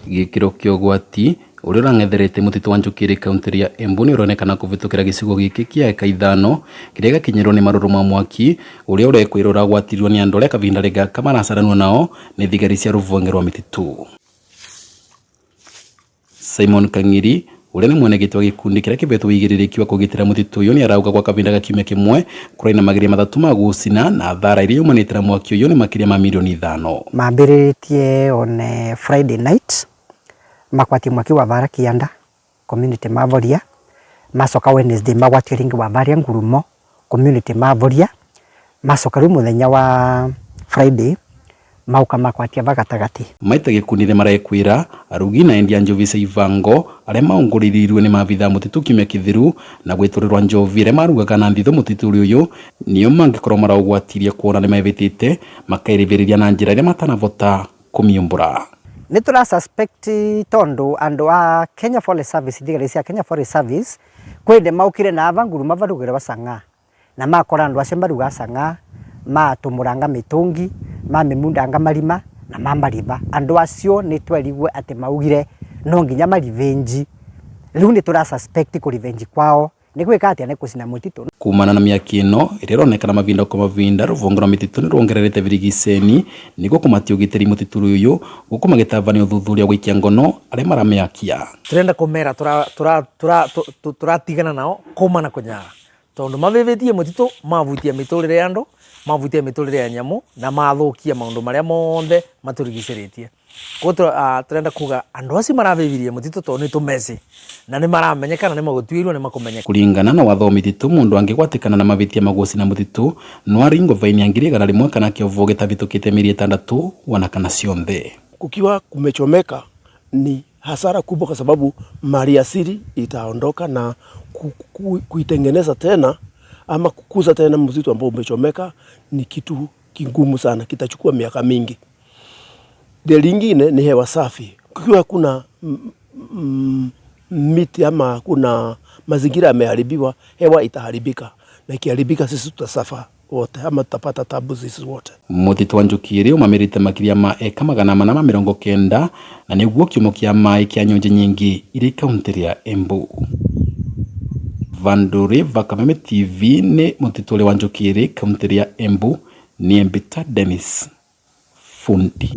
Gĩkĩro kĩa ũgwati ũrĩa ũrang'etherete mũtitũ wa Njũkĩrĩ kaũntĩ ya Embu nĩ ũronekana kũvĩtũkĩra gĩcigo gĩkĩ kĩa eka ithano kĩrĩa gĩakinyĩrwo nĩ marũrũ ma mwaki ũrĩa ũrekwĩrwo ũragwatirio nĩ andũ arĩa kavinda gaka maracaranwo nao nĩ thigari cia rũvonge rwa mĩtitũ. Simon Kang'iri ũrĩa nĩ mwenegĩti wa gĩkundi kĩrĩa kĩvetwo ũigĩrĩrĩki wa kũgitĩra mũtitũ ũyũ nĩ arauga gwa kavinda ga kiumia kĩmwe kũrĩ na mageria matatũ ma gũcina na thara iria yumanĩte na mwaki ũyũ nĩ makĩria ma mirioni ithano. Mambĩrĩrĩtie on Friday night makwatie mwaki wa vara kianda community mavoria, macoka Wednesday magwatie ringi wa varia ngurumo community mavoria, macoka riu muthenya wa Friday mauka makwatia va gatagati. Maita gĩkundi nĩ marekwĩra arugi na endia njovi cia ivango arĩa maũngũrĩrĩirwe nĩ maabithaa mũtitũ kiumia kĩthiru na gwĩtũrĩrwa njovi arĩa marugaga na nthitho mũtitũ ũyũ nĩo mangĩkorwo maraũgwatirie kuona nĩmevĩtĩte makairĩvĩrĩria na njĩra ĩrĩa matanavota kũmiumbũra. Nĩ tũra suspect tondu andu a Kenya Forest Service, thigari cia Kenya Forest Service kwĩ hĩndĩ maukire na ava nguruma varugĩrwa cang'aa na makora andu acio maruga cang'aa matũmũranga mĩtũngi mamĩmundanga marima na mamariva. Andu acio nĩ twerigwe atĩ maugire no nginya marivenji. Rĩu nĩ tũra suspect kũrivenji kwao nĩ gwĩka atĩa? Nĩ kũcina mũtitũ. Kumana na mĩaki ĩno ĩrĩa ĩronekana mavinda kwa mavinda rũvonge rwa mĩtitũ nĩ rwongererete virigiceni nĩguo kũmatia ũgitĩri mũtitũ ũyũ gũkũ magĩtabania ũthuthuria wa gũikia ngono arĩa maramĩakia. Turenda kumera turatigana nao kuma na kunyara tondu mavivitie mutitu, mavutia miturire ya andu, mavutia miturire ya nyamu na mathukia maundu maria monthe maturigiciritie. Koguo turenda kuga andu acio maravivirie mutitu tondu ni tumeci na ni maramenyeka na ni magutuirwo ni makumenyeka. Kuringana na watho wa mĩtitũ mũndũ angĩgwatikana na mavĩtia ma gũcina mũtitũ no aringwo faini ya 100,000 kana kĩovo gĩtavĩtũkĩte mĩeri 6 wana kana cionthe. Kukiwa kumechomeka ni hasara kubwa, kwa sababu mali asili itaondoka na kuitengeneza tena ama kukuza tena msitu ambao umechomeka ni kitu kigumu sana, kitachukua miaka mingi. Lingine ni hewa safi. Kukiwa kuna miti ama kuna mazingira yameharibiwa, hewa itaharibika, na ikiharibika sisi tutasuffer wote ama tutapata tabu sisi wote. Mũtitũ wa Njũkĩrĩ ũmamĩrĩte makĩria ma eka 490 na nĩguo kĩumo kĩa maĩ kĩa nyũnji nyingĩ irĩ kaũntĩ ya Embu. Vandũrĩ va Kameme TV nĩ mũtitũ ũrĩa wa Njũkĩrĩ kaũntĩ ya Embu nĩ Mbita Dennis Fundi.